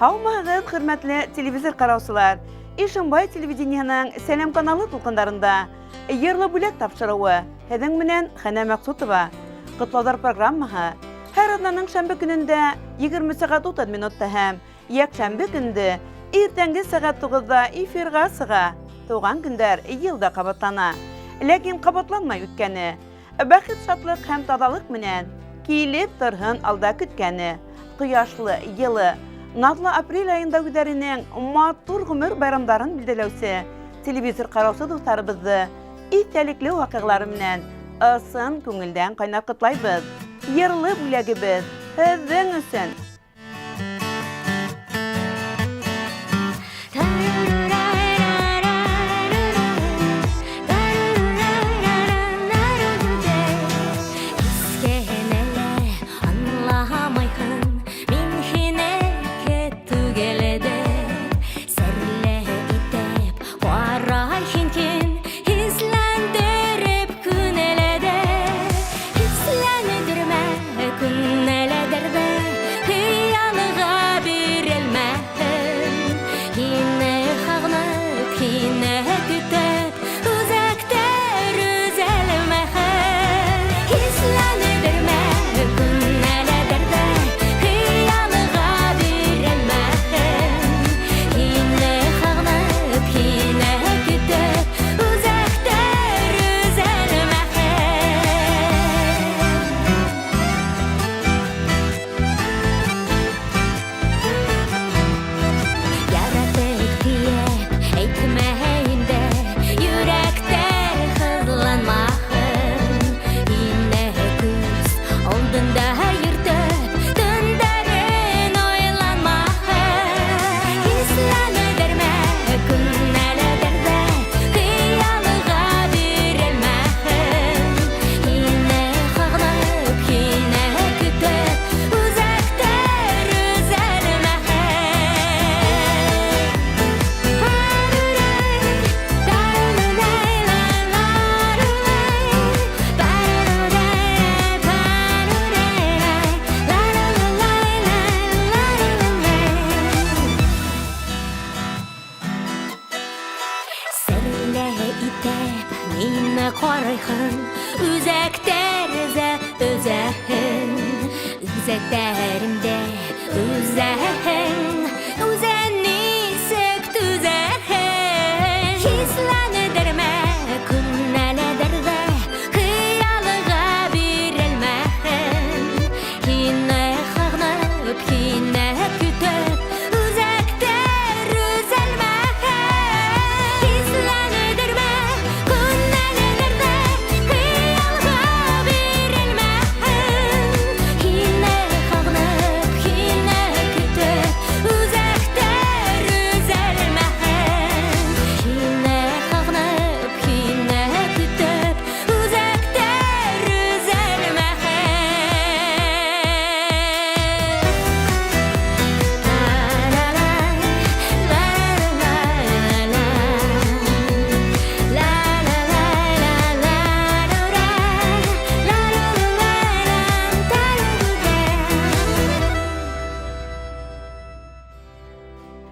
Һаумыһығыҙ, хөрмәтле телевизор ҡараусылар! Ишембай телевидениеһының Сәләм каналы тулҡындарында Йырлы бүләк тапшырыуы һеҙҙең менән Хәнә Мәҡсутова. Ҡотлауҙар программаһы һәр аҙнаның шәмбе көнөндә 20 сәғәт 30 минутта һәм якшәмбе көндө иртәнге сәғәт 9-да эфирға сыға. Туған көндәр йыл да ҡабатлана. Ләкин ҡабатланмай үткәне. Бәхет, шатлык һәм таҙалык менән килеп торһон алда көткәне. Кояшлы, йылы, наҙлы апрель айында үҙҙәренең матур ғүмер байрамдарын билдәләүсе телевизор ҡараусы дуҫтарыбыҙҙы иҫтәлекле ваҡиғалары менән ысын күңелдән ҡайнар ҡотлайбыҙ. Йырлы бүләгебеҙ һеҙҙең өсөн!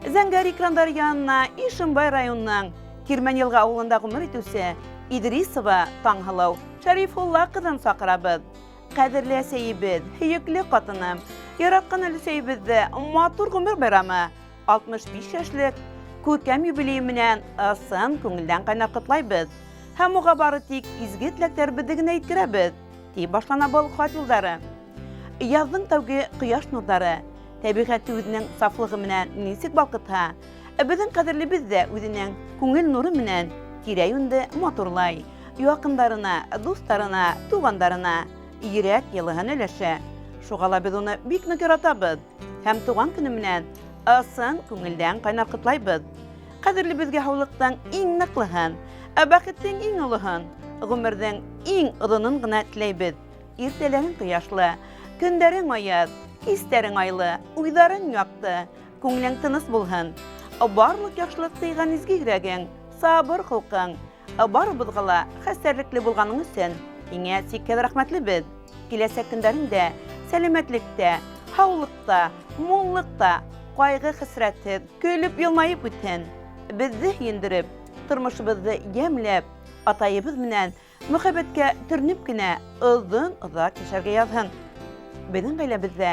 Зәңгәр экрандар янына Ишембай районының Кирмән Йылға ауылында ғүмер итеүсе Идрисова Таңһылыу Шәрифулла ҡыҙын саҡырабыҙ. Ҡәҙерле әсәйебеҙ, һөйөклө ҡатыным, яратҡан өләсәйебеҙҙе матур ғүмер байрамы, 65 йәшлек күркәм юбилейы менән ысын күңелдән ҡайнар ҡотлайбыҙ. Һәм уға бары тик изге теләктәребеҙҙе генә еткерәбеҙ, тип башлана был хат юлдары. Яҙҙың тәүге ҡояш нурҙары тәбиғәтте үзенең сафлығы менән нисек балҡытһа, беҙҙең ҡәҙерлебеҙ ҙә үзенең күңел нуры менән тирә-юнде матурлай, яҡындарына, дуҫтарына, туғандарына йөрәк йылыһын өләшә. Шуға ла беҙ уны бик ныҡ яратабыҙ һәм туған көне менән ысын күңелдән ҡайнар ҡотлайбыҙ. Ҡәҙерлебеҙгә һаулыҡтың иң ныҡлыһын, ә бәхеттең иң олоһон, ғүмерҙең иң оҙонон ғына теләйбеҙ. Иртәләрең кояшлы, көндәрең аяҙ, кистәрең айлы, уйҙарың яҡты, күңелең тыныс булһын. Барлыҡ яҡшылыҡ тыйған изге йөрәгең, сабыр холҡоң, барыбыҙға ла хәстәрлекле булғаның өсөн һиңә сикһеҙ рәхмәтлебеҙ. Киләсәк көндәреңдә сәләмәтлектә, һаулыҡта, муллыҡта, Ҡайғы-хәсрәтһеҙ, көлөп-йылмайып үтһен. Беҙҙе һөйөндөрөп, тормошобоҙҙо йәмләп, атайыбыҙ менән мөхәббәткә төрөнөп кенә оҙон-оҙаҡ йәшәргә яҙһын. Беҙҙең ғаиләбеҙҙә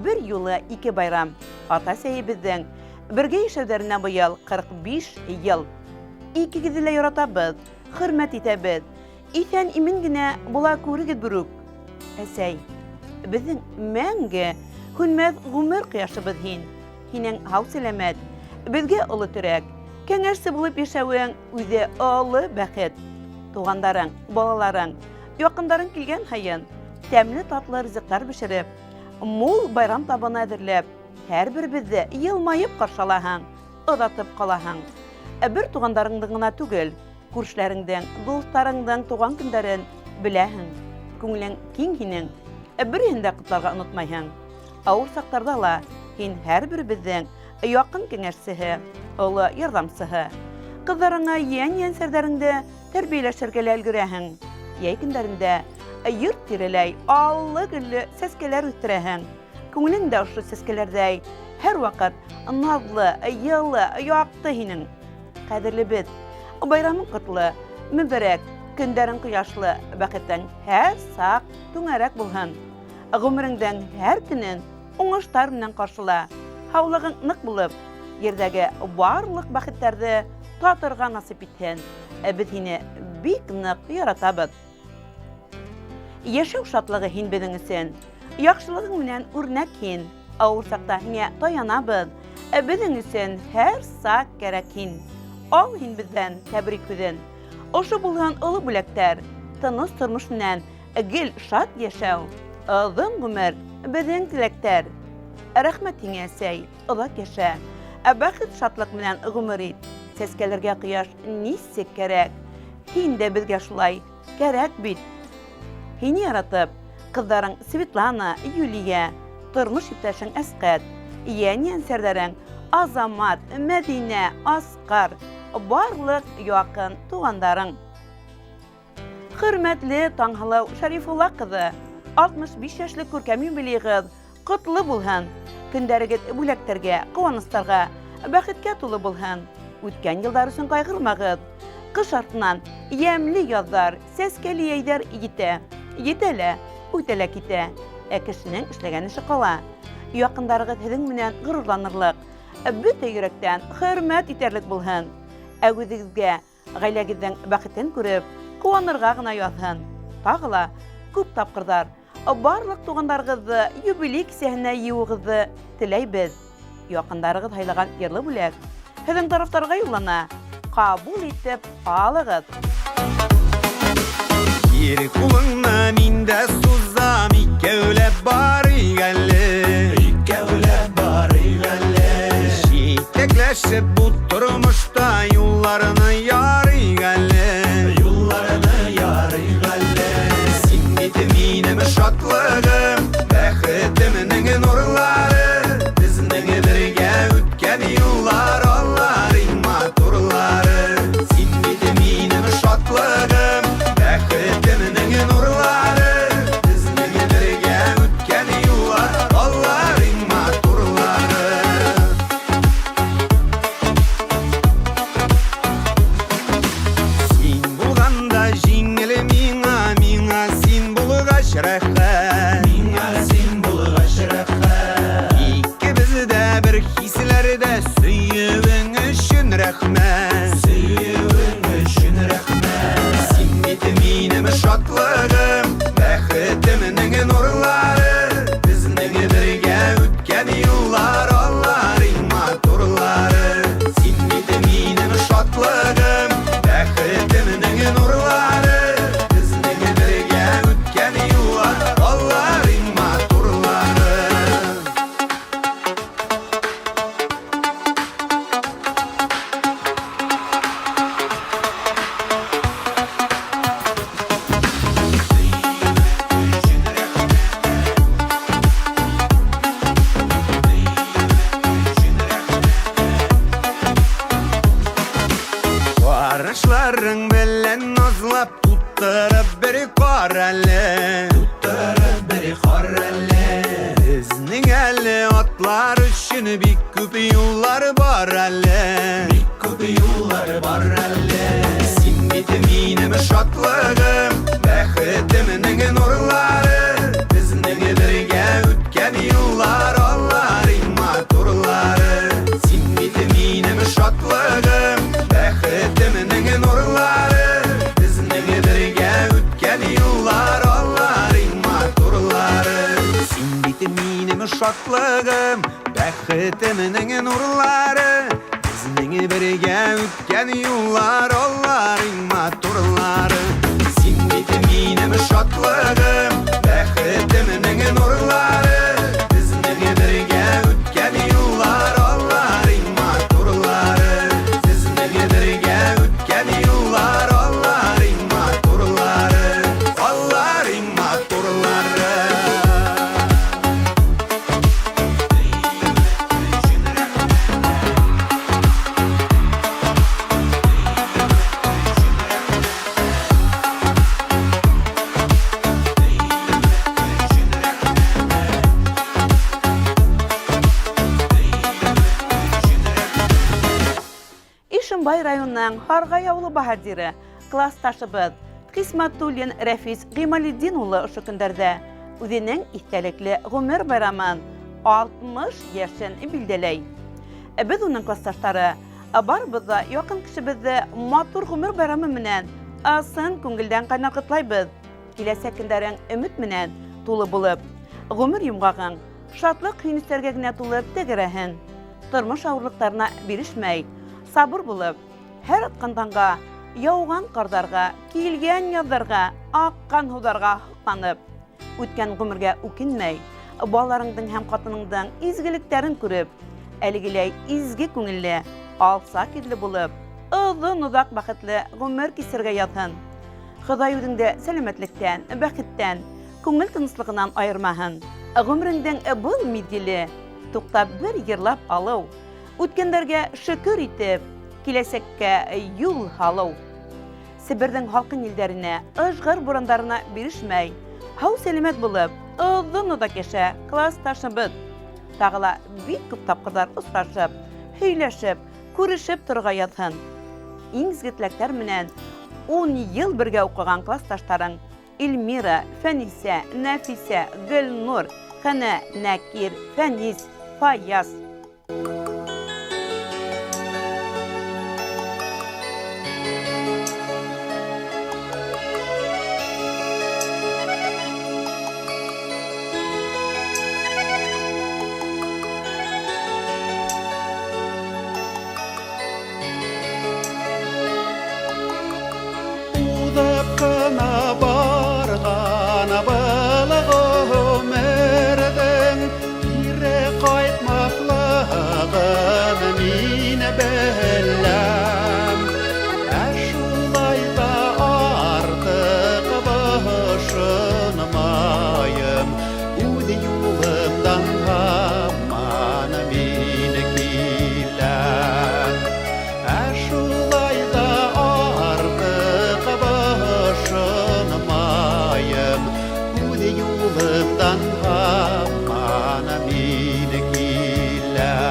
бер юлы ике байрам. Ата-әсәйебеҙҙең бергә йәшәүҙәренә быйыл 45 йыл. Икегеҙҙе лә яратабыҙ, хөрмәт итәбеҙ. Иҫән-имен генә була күрегеҙ берүк. Әсәй, беҙҙең мәңге һүнмәҫ ғүмер ҡояшыбыҙ һин. Һинең һау-сәләмәт, беҙгә оло терәк, кәңәшсе булып йәшәүең үҙе оло бәхет. Туғандарың, балаларың, якындарың килгән һайын тәмле-татлы ризыҡтар бешереп, мул байрам табыны әҙерләп, һәрберебеҙҙе йылмайып ҡаршы алаһың, оҙатып ҡалаһың. Ә бер туғандарыңдың ғына түгел, күршеләреңдең, дуҫтарыңдың туған көндәрен беләһең. Күңелең киң һинең, ә береһен дә ҡотларға онотмайһың. Ауыр саҡтарда ла һин һәрберебеҙҙең яҡын кәңәшсеһе, оло ярҙамсыһы. Ҡыҙҙарыңа йән-йәнсәрҙәреңде тәрбиәләшергә лә өлгөрәһең. Йәй көндәрендә йорт тирәләй аллы-гөллө сәскәләр үҫтерәһең. Күңелең дә ошо сәскәләрҙәй һәрваҡыт наҙлы, йылы, яҡты һинең. Ҡәҙерлебеҙ, байрамың ҡотло, мөбәрәк, көндәрең ҡояшлы, бәхетең һәр саҡ түңәрәк булһын. Ғүмереңдең һәр көнөн уңыштар менән ҡаршыла. Һаулығың ныҡ булып, ерҙәге барлыҡ бәхеттәрҙе татырға насип итһен. Ә беҙ һине бик ныҡ яратабыҙ. Йәшәү шатлығы һин беҙҙең өсөн. Яҡшылығың менән үрнәк һин. Ауыр саҡта һиңә таянабыҙ. Ә беҙҙең өсөн һәр саҡ кәрәк һин. Ал һин беҙҙән тәбрик һүҙен. Ошо булһын оло бүләктәр. Тыныс тормош менән гел шат йәшәү. Оҙон ғүмер беҙҙең теләктәр. Рәхмәт һиңә, әсәй, оҙаҡ йәшә. Ә бәхет шатлыҡ менән ғүмер ит. Сәскәләргә ҡояш нисек кәрәк. Һин дә беҙгә шулай кәрәк бит. Һине яратып, ҡыҙҙарың Светлана, Юлия, тормош иптәшең Әсҡәт, йән-йәнсәрҙәрең Азамат, Мәҙинә, Асҡар, барлыҡ яҡын туғандарың. Хөрмәтле Таңһылыу Шәрифулла ҡыҙы, 65 йәшлек күркәм юбилейығыҙ ҡотло булһын! Көндәрегеҙ бүләктәргә, ҡыуаныстарға, бәхеткә тулы булһын! Үткән йылдар өсөн ҡайғырмағыҙ. Ҡыш артынан йәмле яҙҙар, сәскәле йәйҙәр етә. Етә лә, үтә лә китә. Ә кешенең эшләгән эше ҡала. Яҡындарығыҙ һеҙҙең менән ғорурланырлыҡ, бөтә йөрәктән хөрмәт итәрлек булһын. Ә үҙегеҙгә Ғаиләгеҙҙең бәхетен күреп, ҡыуанырға ғына яҙһын. Тағы ла күп тапҡырҙар барлыҡ туғандарығыҙҙы юбилей кисәһенә йыйыуығыҙҙы теләйбеҙ. Яҡындарығыҙ һайлаған йырлы бүләк һеҙҙең тарафтарға юллана. Ҡабул итеп алығыҙ. Бир кулыңны мин дә сузам, икәүләп барыйк әле. Икәүләп барыйк әле. Җитәкләшеп бу тормышта юлларны ярыйк әле. Юлларны ярыйк әле. Син бит минем шатлыгым, бәхетемнең нурлары. Безнең бергә үткән юллар, алар иң матурлары. Син бит минем шатлыгым, бәхетемнең нурлары. Безнең бергә үткән юллар, алар иң матурлары. Син булганда җиңел миңа, миңа син булгач рәхәт. Миңа син булгач рәхәт. Икебез дә бер хисләрдә, сөюең өчен рәхмәт. Сөюең өчен рәхмәт. Син бит минем шатлыгым, бәхетемнең нурлары. Безнең бергә үткән юллар, алар иң матурлары. Син бит минем шатлыгым, бәхетемнең нурлары. Безнең бергә үткән юллар, алар иң матурлары. Карашларың белән назлап туттырып бер кар әле. Туттырып бер кар әле. Безнең әле атлар өчен бик күп юллар бар әле. Бик күп юллар бар әле. Син бит минем шатлыгым, бәхетемнең нурлары. Безнең бергә үткән юллар, алар иң матурлары. Син бит минем шатлыгым, бәхетемнең нурлары. Безнең бергә үткән юллар, алар иң матурлары. Син бит минем шатлыгым, бәхетемнең нурлары. Безнең бергә үткән юллар, алар иң матурлары. Син бит минем шатлыгым, бәхетемнең нурлары. Безнең бергә үткән юллар, алар иң матурлары. Безнең бергә үткән юллар, алар иң матурлары. Алар иң матурлары. Ишембай районының Һаргай авылы баһадиры, классташыбыз Хисматуллин Рәфис Гыймалетдин улы ошо көндәрдә үҙенең иҫтәлекле ғүмер байрамын 60 йәшен билдәләй. Беҙ уның классташтары барыбыҙ ҙа яҡын кешебеҙҙе матур ғүмер байрамы менән ысын күңелдән ҡайнар ҡотлайбыҙ. Киләсәк көндәрең өмөт менән тулы булып, ғүмер йомғағың шатлыҡ һөйөнөстәргә генә тулып тәгәрәһен. Тормош ауырлыҡтарына бирешмәй, сабыр булып, һәр атҡан таңға, яуған ҡарҙарға, килгән яҙҙарға, аҡҡан һыуҙарға һоҡланып, үткән ғүмергә үкенмәй, балаларыңдың һәм ҡатыныңдың изгелектәрен күреп, әлегеләй изге күңелле, алсаҡ йөҙлө булып, оҙон-оҙаҡ бәхетле ғүмер кисергә яҙһын. Хоҙай үҙеңде сәләмәтлектән, бәхеттән, күңел тыныслығынан айырмаһын. Ғүмереңдең был миҙгеле туҡтап бер йырлап алыу, үткәндәргә шөкөр итеп, киләсәккә юл һалыу. Себерҙең һалҡын елдәренә, ыжғыр бурандарына бирешмәй, һау-сәләмәт булып, оҙон-оҙаҡ йәшә классташыбыҙ. Тағы ла бик күп тапҡырҙар осрашып, һөйләшеп, күрешеп торорға яҙһын. Иң изге теләктәр менән 10 йыл бергә уҡыған классташтарың Эльмира, Фәнисә, Нәфисә, Гөлнур, Хәнә, Нәкир, Фәнис, Фаяз. Уҙып ҡына барған был ғүмерҙең кире ҡайтмаҫлығын мин беләм. Ә шулай ҙа артыҡ бошонмайым, үҙ юлымдан һаман мин киләм. Ә шулай ҙа артыҡ бошонмайым, үҙ юлымдан һаман мин киләм.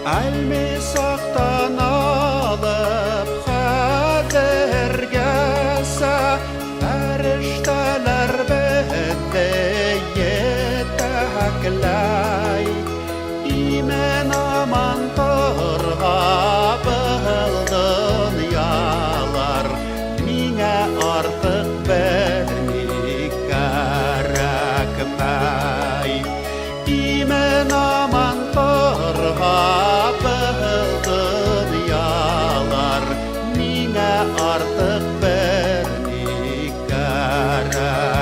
Әлмисаҡтан алып хәҙергәсә фәрештәләр беҙҙе етәкләй. Имен-аман торһа был донъялар, миңә артыҡ бер ни кәрәкмәй. Имен-аман торһа был донъялар, миңә артыҡ бер ни кәрәкмәй.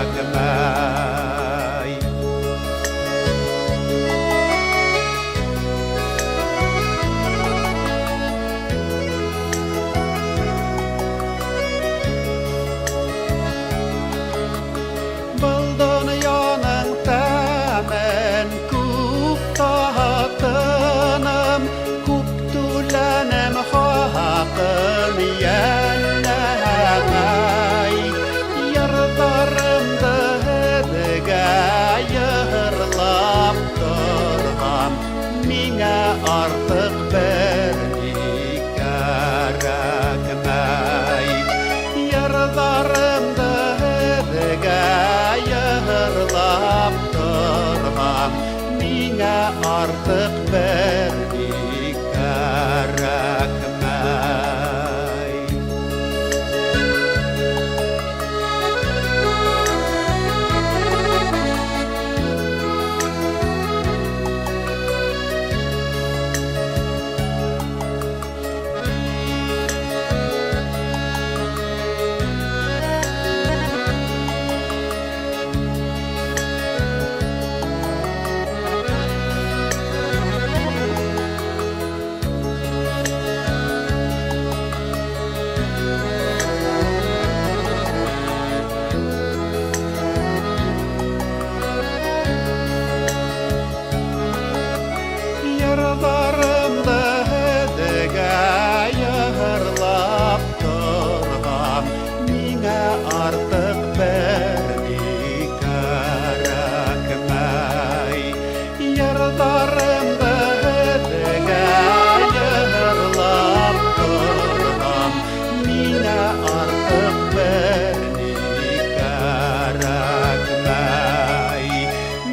Был донъяның тәмен күп Миңә артыҡ бер ни кәрәкмәй. Йырҙарымды һеҙгә йырлап торһам, миңә артыҡ бер ни кәрәкмәй. Йырҙарымды һеҙгә йырлап торһам, миңә артыҡ бер ни кәрәкмәй.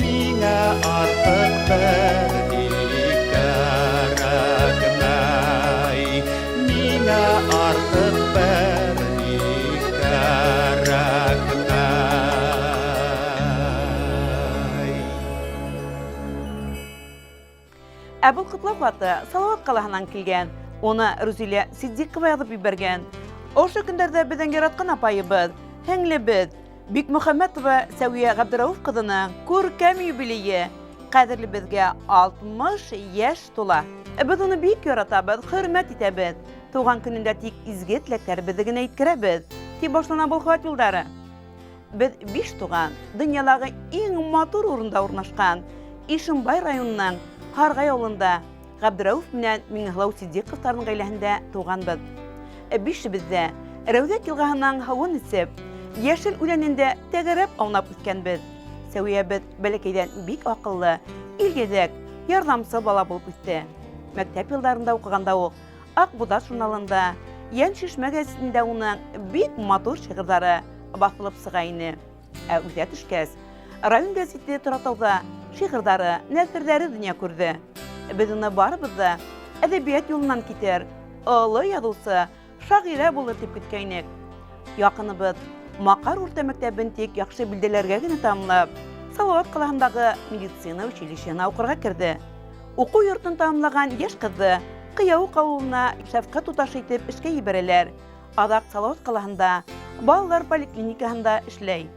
Миңә артыҡ бер ни кәрәкмәй. Миңә артыҡ бер ни кәрәкмәй. Ә был ҡотлау хаты Салауат ҡалаһынан килгән. Уны Рузилә Ситдиҡова яҙып ебәргән. Ошо көндәрҙә беҙҙең яратҡан апайыбыҙ, һеңлебеҙ Бикмөхәмәтова Сәүиә Ғәбдерәүеф ҡыҙының күркәм юбилейы. Ҡәҙерлебеҙгә 60 йәш тула. Беҙ уны бик яратабыҙ, хөрмәт итәбеҙ. Тыуған көнөндә тик изге теләктәребеҙҙе генә еткерәбеҙ, тип башлана был хат юлдары. Беҙ биш туған, донъялағы иң матур урында урынлашҡан Ишембай районының Һарғай ауылында Ғәбдерәүеф менән Миңһылыу Ситдиҡовтарҙың ғаиләһендә тыуғанбыҙ. Бишебеҙ ҙә Рәүҙәк йылғаһының һыуын эсеп, йәшел үләнендә тәгәрәп аунап үҫкәнбеҙ. Сәүиәбеҙ бәләкәйҙән бик аҡыллы, илгәҙәк, ярҙамсы бала булып үҫте. Мәктәп йылдарында уҡығанда уҡ Аҡбуҙат журналында, Йән шишмә гәзитендә уның бик матур шиғырҙары баҫылып сыға ине. Ә үҫә төшкәс, район гәзите Торатауҙа шиғырҙары, нәҫерҙәре донъя күрҙе. Беҙ уны барыбыҙ ҙа әҙәбиәт юлынан китер, оло яҙыусы, шағирә булыр тип көткәйнек. Яҡыныбыҙ Маҡар урта мәктәбен тик яҡшы билдәләргә генә тамамлап, Салауат ҡалаһындағы медицина училищеһына уҡырға керҙе. Уҡыу йортон тамамлаған йәш ҡыҙҙы Ҡыяуыҡ ауылына шәфҡәт туташы итеп эшкә ебәрәләр. Аҙаҡ Салауат ҡалаһында балалар поликлиникаһында эшләй.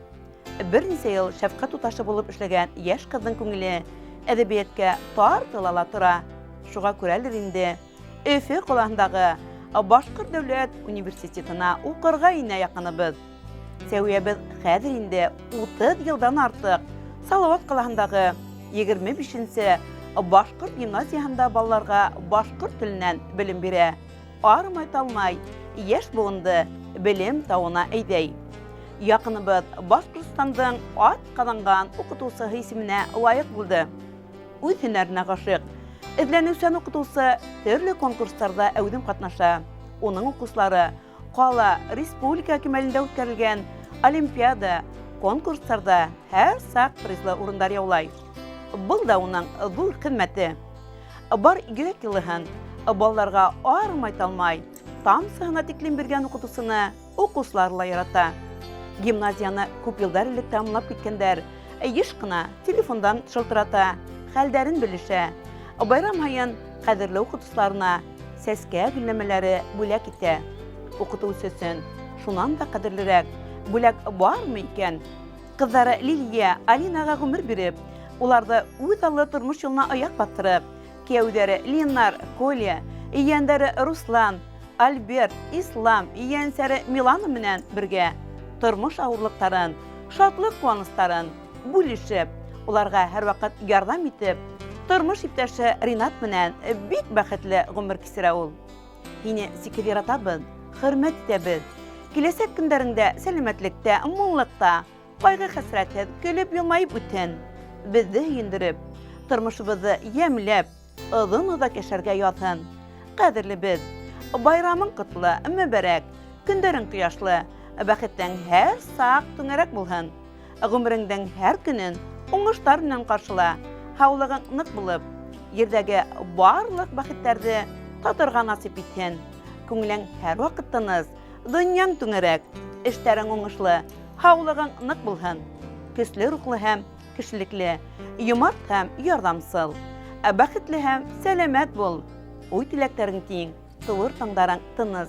Бер нисә йыл шәфҡәт туташы булып эшләгән йәш ҡыҙҙың күңеле әҙәбиәткә тартыла ла тора. Шуға күрәлер инде Өфө ҡалаһындағы Башҡорт дәүләт университетына уҡырға инә яҡыныбыҙ. Сәүиәбеҙ хәҙер инде 30 йылдан артыҡ Салауат ҡалаһындағы 25-нсе Башҡорт гимназияһында балаларға башҡорт теленән белем бирә. Армай талмай йәш быуынды белем тауына әйҙәй. Яҡыныбыҙ Башҡортостандың ат ҡаҙанған уҡытыусыһы исеменә лайыҡ булды. Үҙ һөнәренә ғашиҡ, эҙләнеүсән уҡытыусы төрлө конкурстарҙа әүҙем ҡатнаша. Уның уҡыусылары ҡала, республика кимәлендә үткәрелгән олимпиада, конкурстарҙа һәр саҡ призлы урындар яулай. Был да уның ҙур хеҙмәте. Бар йөрәк йылыһын балаларға армай талмай, тамсыһына тиклем биргән уҡытыусыны уҡыусылар ла ярата. Гимназияны күп йылдар элек тамамлап киткәндәр йыш ҡына телефондан шылтырата, хәлдәрен белешә. Байрам һайын ҡәҙерле уҡытыусыларына сәскә гөлләмәләре бүләк итә. Уҡытыусы өсөн шунан да ҡәҙерлерәк бүләк бармы икән? Ҡыҙҙары Лилия, Алинаға ғүмер биреп, уларҙы үҙ аллы тормош юлына аяҡ баҫтырып, кейәүҙәре Ленар, Коля, ейәндәре Руслан, Альберт, Ислам, ейәнсәре Милана менән бергә тормош ауырлыҡтарын, шатлыҡ ҡыуаныстарын бүлешеп, уларға һәр ваҡыт ярҙам итеп, тормош иптәше Ринат менән бик бәхетле ғүмер кисерә ул. Һине сикһеҙ яратабыҙ, хөрмәт итәбеҙ. Киләсәк көндәреңдә сәләмәтлектә, муллыҡта, ҡайғы-хәсрәтһеҙ көлөп йылмайып үтһен. Беҙҙе һөйөндөрөп, тормошобоҙҙо йәмләп, оҙон-оҙаҡ йәшәргә яҙһын. Ҡәҙерлебеҙ, байрамың ҡотло, мөбәрәк, көндәрең ҡояшлы, бәхеттең һәр саҡ түңәрәк булһын. Ғүмереңдең һәр көнөн уңыштар менән ҡаршыла. Һаулығың ныҡ булып, ерҙәге барлыҡ бәхеттәрҙе татырға насип итһен. Күңелең һәр ваҡыт тыныс, донъяң түңәрәк, эштәрең уңышлы, һаулығың ныҡ булһын. Көслө рухлы һәм кешелекле, йомарт һәм ярҙамсыл, бәхетле һәм сәләмәт бул. Уй-теләктәрең киң, тыуыр таңдарың тыныс,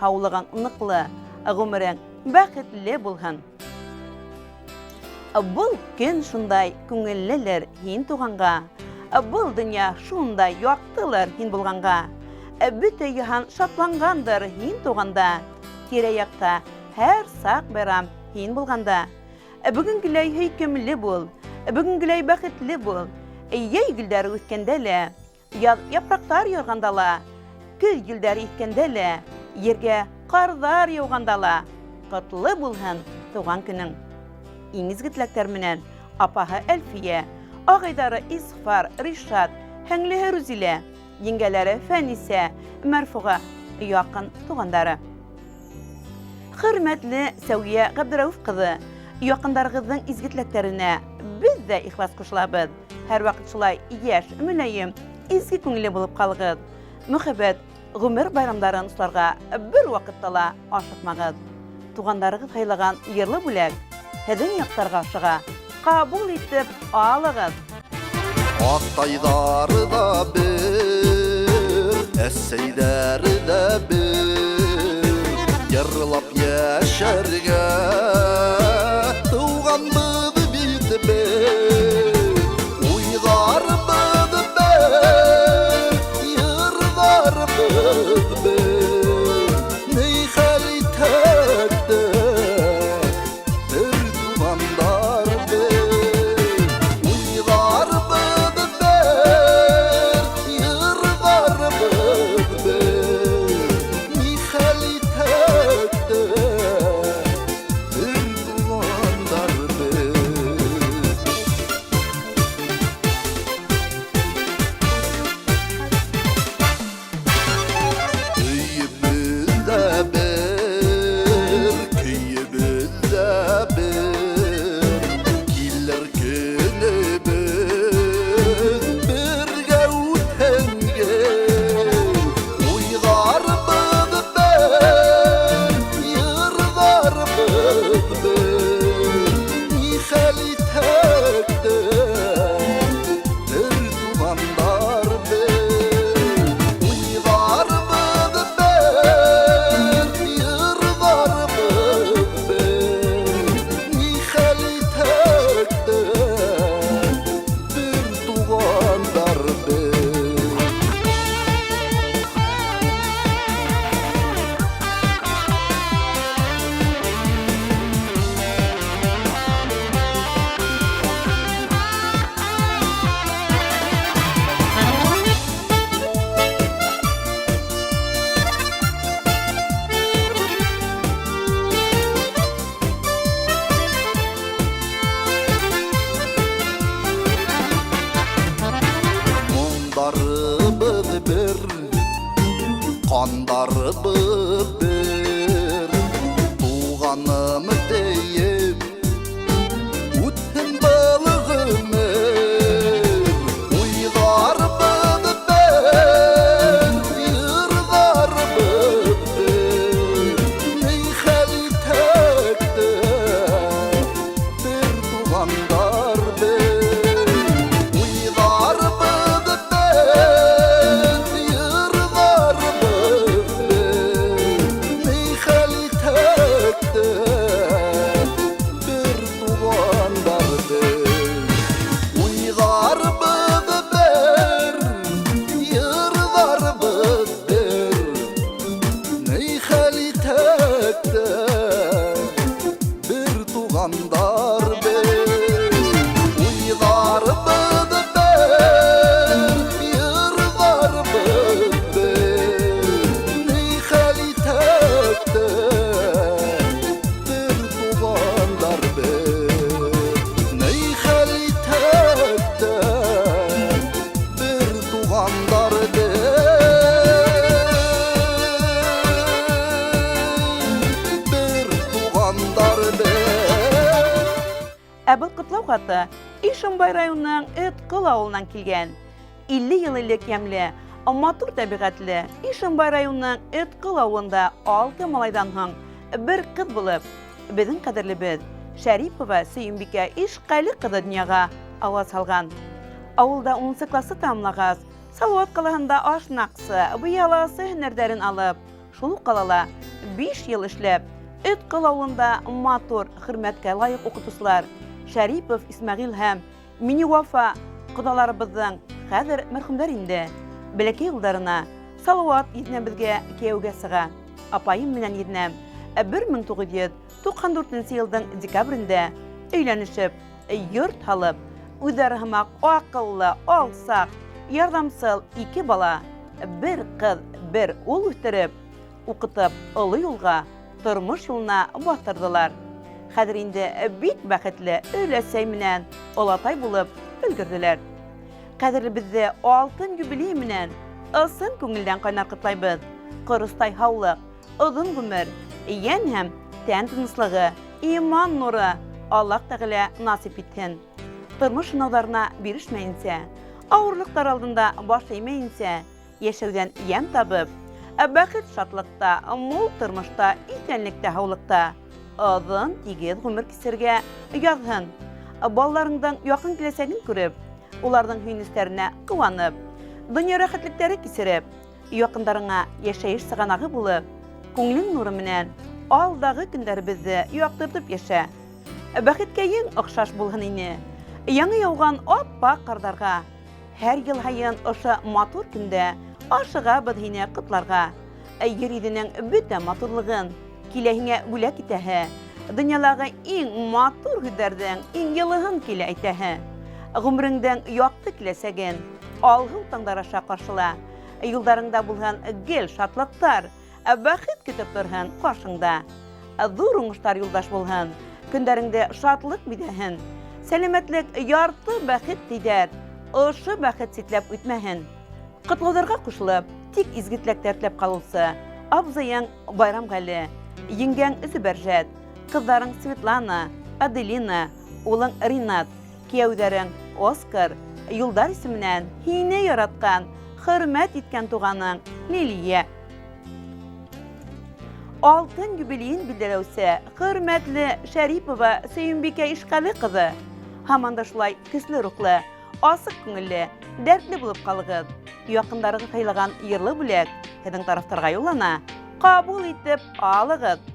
һаулығың ныҡлы, ғүмерең бәхетле булһын. Был көн шундай күңеллелер һин туғанға, был донъя шундай яҡтылыр һин булғанға. Бөтә йыһан шатланғандыр һин туғанда, тирә-яҡта һәр саҡ байрам һин булғанда. Бөгөнгөләй һөйкөмлө бул, бөгөнгөләй бәхетле бул. Йәй гөлдәре үҫкәндә лә, яҙ япраҡтар ярғанда ла, көҙ елдәре иҫкәндә лә, ергә ҡарҙар яуғанда ла, ҡотло булһын тыуған көнөң. Иң изге теләктәр менән апаһы Әлфиә, ағайҙары Исфар, Ришат, һеңлеһе Рузилә, еңгәләре Фәнисә, Мәрфуға, яҡын туғандары. Хөрмәтле Сәүиә Ғәбдерәүф ҡыҙы, яҡындарығыҙҙың изге теләктәренә беҙ ҙә ихлас ҡушылабыҙ. Һәр ваҡыт шулай йәш, мөләйем, изге күңелле булып ҡалығыҙ. Мөхәббәт, ғүмер байрамдарын осларға бер ваҡытта ла ашыҡмағыҙ. Туғандарығыҙ һайлаған йырлы бүләк һеҙҙең яҡтарға ашыға. Ҡабул итеп алығыҙ. Атайҙары ҙа бер, әсәйҙәре дә бер, йырлап йәшәргә тыуғанбыҙ бит беҙ. Уйҙарыбыҙ бер, йырҙарыбыҙ бер, ни хәл итһәк тә бер туғандар беҙ. Уйҙарыбыҙ бер, йырҙарыбыҙ бер, ни хәл итһәк тә бер туғандар беҙ. Өйөбөҙ ҙә бер, көйөбөҙ ҙә бер, килер көнөбөҙ бергә үтһенгә. Уйҙарыбыҙ бер, йырҙарыбыҙ бер, ни хәл итһәк тә бер туғандар беҙ. Уйҙарыбыҙ бер, йырҙарыбыҙ бер, ни хәл итһәк тә бер туғандар беҙ. Моңдарыбыҙ бер, ҡандарыбыҙ бер, туғаным тейеп үтһен был ғүмер. Уйҙарыбыҙ бер, йырҙарыбыҙ бер, ни хәл итһәк тә бер туғандар беҙ. Уйҙарыбыҙ бер, йырҙарыбыҙ бер, ни хәл итһәк тә бер туғандар беҙ. Уйҙарыбыҙ бер, йырҙарыбыҙ бер, ни хәл итһәк тә бер туғандар беҙ. Уйҙарыбыҙ бер, йырҙарыбыҙ бер, ни хәл итһәк тә бер туғандар беҙ. Ни хәл итһәк тә бер туғандар беҙ. Бер туғандар беҙ. Ә был ҡотлау хаты Ишембай районының Эткол ауылынан килгән. 50 йыл элек йәмле, матур тәбиғәтле Ишембай районының Эткол ауылында 6 малайҙан һуң бер ҡыҙ булып, беҙҙең ҡәҙерлебеҙ Шәрипова Сөйөнбикә Ишҡәле ҡыҙы донъяға ауаз һалған. Ауылда 10 классы тамамлағас, Салауат ҡалаһында ашнаҡсы, быяласы һөнәрҙәрен алып, шул уҡ ҡалала 5 йыл эшләп, Эткол ауылында матур, хөрмәткә лайыҡ уҡытыусылар Шәрипов Исмәғил һәм Миниуафа ҡоҙаларыбыҙҙың хәҙер мәрхүмдәр инде бәләкәй улдарына Салауат еҙнәбеҙгә кейәүгә сыға. Апайым менән еҙнәм 1994 йылдың декабрендә өйләнешеп, йорт һалып, үҙҙәре һымаҡ аҡыллы, алсаҡ, ярҙамсыл 2 бала, бер ҡыҙ, бер ул үҫтереп, уҡытып, оло юлға, тормош юлына баҫтырҙылар. Хәҙер инде бик бәхетле өләсәй менән олатай булып өлгөрҙөләр. Ҡәҙерлебеҙҙе алтын юбилей менән ысын күңелдән ҡайнар ҡотлайбыҙ. Ҡоростай һаулыҡ, оҙон ғүмер, йән һәм тән тыныслығы, иман нуры Аллаһ Тәғәлә насип итһен. Тормош һынауҙарына бирешмәйенсә, ауырлыҡтар алдында баш эймәйенсә, йәшәүҙән йәм табып, бәхет шатлыҡта, мул тормошта, иҫәнлектә, һаулыҡта оҙон тигеҙ ғүмер кисергә яҙһын. Балаларыңдың яҡын киләсәген күреп, уларҙың һөйөнөстәренә ҡыуанып, донъя рәхәтлектәре кисереп, яҡындарыңа йәшәйеш сығанағы булып, күңелең нуры менән алдағы көндәребеҙҙе яҡтыртып йәшә. Бәхеткәйең оҡшаш булһын ине. Яңы яуған аппаҡ ҡарҙарға һәр йыл һайын ошо матур көндә ашығабыҙ һине ҡотларға. Ер йөҙөнөң бөтә матурлығын килә һиңә бүләк итәһе. Донъялағы иң матур һүҙҙәрҙең иң йылыһын килә әйтәһе. Ғүмереңдең яҡты киләсәген алһыу таңдар аша ҡаршыла. Юлдарыңда булһын гел шатлыҡтар, бәхет көтөп торһон ҡаршыңда. Ҙур уңыштар юлдаш булһын, көндәреңде шатлыҡ биҙәһен. Сәләмәтлек ярты бәхет тиҙәр, ошо бәхет ситләп үтмәһен. Ҡотлауҙарға ҡушылып, тик изге теләктәр теләп ҡалыусы абзыйың Байрамғәле, еңгәң Зөбәржәт, ҡыҙҙарың Светлана, Аделина, улың Ринат, кейәүҙәрең Оскар, Юлдар исеменән һине яратҡан, хөрмәт иткән туғаның Лилия. Алтын юбилейын билдәләүсе хөрмәтле Шәрипова Сөйөнбикә Ишҡәле ҡыҙы, һаман да шулай көслө рухлы, асыҡ күңелле, дәртле булып ҡалығыҙ. Яҡындарығыҙ һыйлаған йырлы бүләк һеҙҙең тарафтарға юллана. Ҡабул итеп алығыҙ.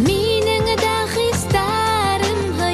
Минең дә хистәрем һыйған.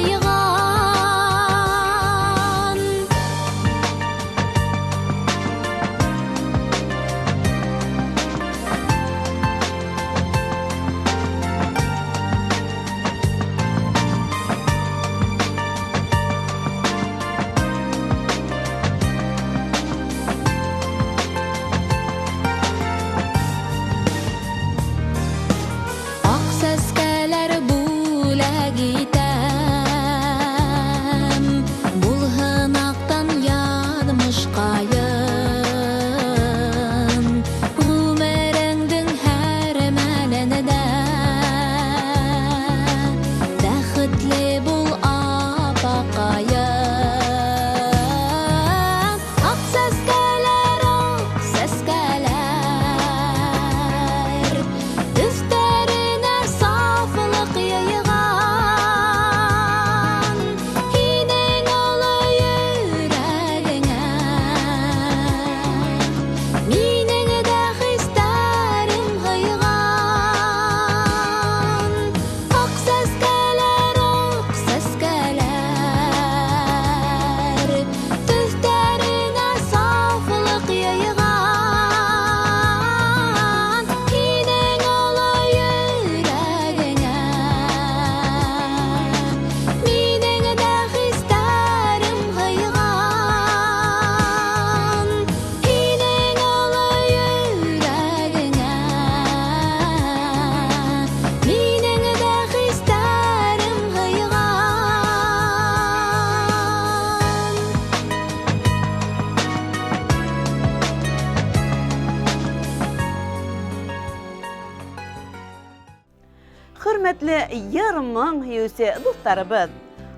йыр-моң һөйөүсе дуҫтарыбыҙ!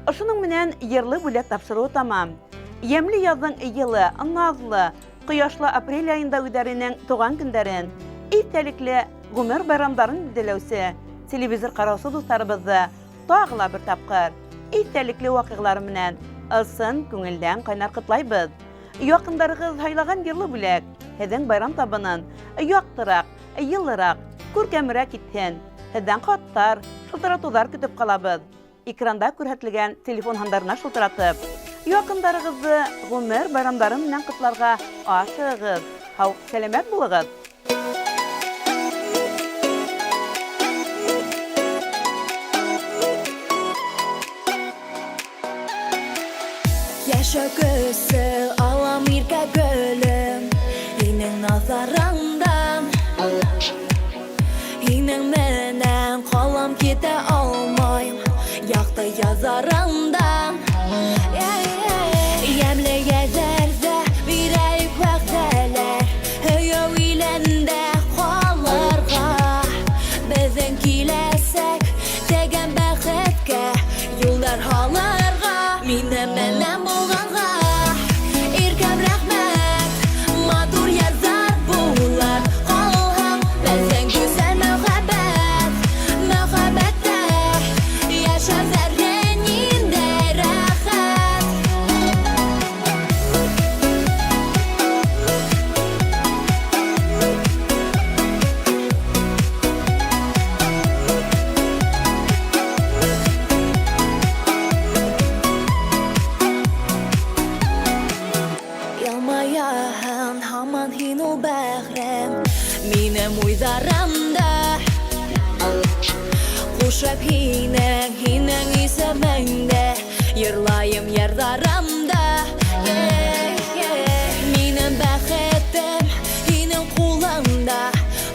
Ошоноң менән Йырлы бүләк тапшырыуы тамам. Йәмле яҙҙың йылы, наҙлы, ҡояшлы апрель айында үҙҙәренең туған көндәрен, иҫтәлекле ғүмер байрамдарын билдәләүсе телевизор ҡараусы дуҫтарыбыҙҙы тағы ла бер тапҡыр иҫтәлекле ваҡиғалары менән ысын күңелдән ҡайнар ҡотлайбыҙ. Яҡындарығыҙ һайлаған йырлы бүләк һеҙҙең байрам табынын яҡтыраҡ, йылыраҡ, күркәмерәк итһен. Һеҙҙән хаттар, шылтыратыуҙар көтөп ҡалабыҙ. Экранда күрһәтелгән телефон һандарына шылтыратып, яҡындарығыҙҙы ғүмер байрамдары менән ҡотларға ашығығыҙ. Һау, сәләмәт булығыҙ! Йәшәү көсө алам иркә гөлөм Һинең наҙарыңдан. Һинең менән ҡалам, китә алмайым яҡты яҙарыңдан. Йәмле йәҙәрҙә бирәйек вәғәҙәләр, һөйөү илендә ҡалырға. Беҙҙең киләсәк тигән бәхеткә юлдар һалырға. Минең менән булғанға иркәм рәхмәт, матур язар булыр ҡалһаң. Беҙҙең гүзәл мөхәббәт, мөхәббәттә йәшәүҙәре ниндәй рәхәт. Йылмаяһың һаман һин ул бәғрем минең уйҙарымда. Ҡушып һинең, һинең исемеңде йырлайым йырҙарымда. Минең бәхетем һинең ҡулыңда,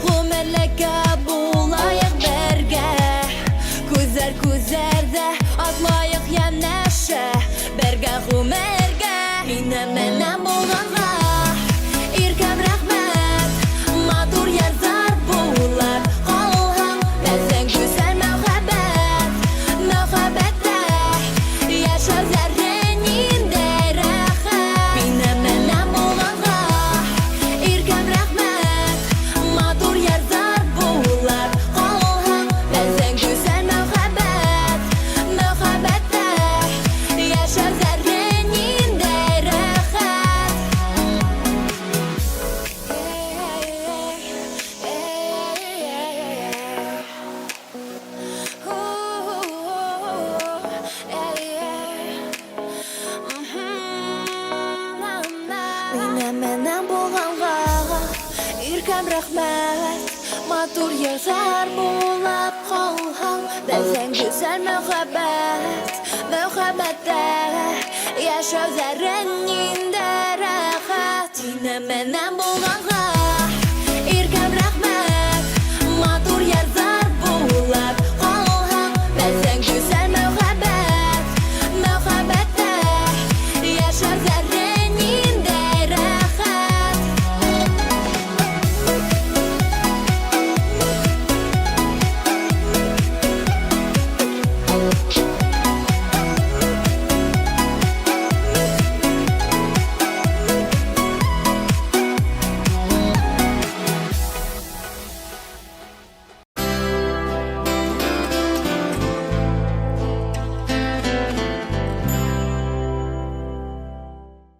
ғүмерлеккә булайыҡ бергә. Күҙҙәр күҙҙәрҙә атлайыҡ йәнәшә, бергә ғүмергә. Минең менән булғанға иркәм рәхмәт, матур ярҙар булыр ҡалһаң. Беҙҙең гүзәл мөхәббәт, мөхәббәттә йәшәүҙәре ниндәй рәхәт. Минең менән булғанға иркәм рәхмәт, матур ярҙар булыр ҡалһаң. Беҙҙең гүзәл мөхәббәт, мөхәббәттә йәшәүҙәре ниндәй рәхәт. Минең менән булғанға иркәм рәхмәт, матур йырҙар булып ҡалһаң. Беҙҙең гүзәл мөхәббәт, мөхәббәттә йәшәүҙәре ниндәй рәхәт. Һинең менән булғанға.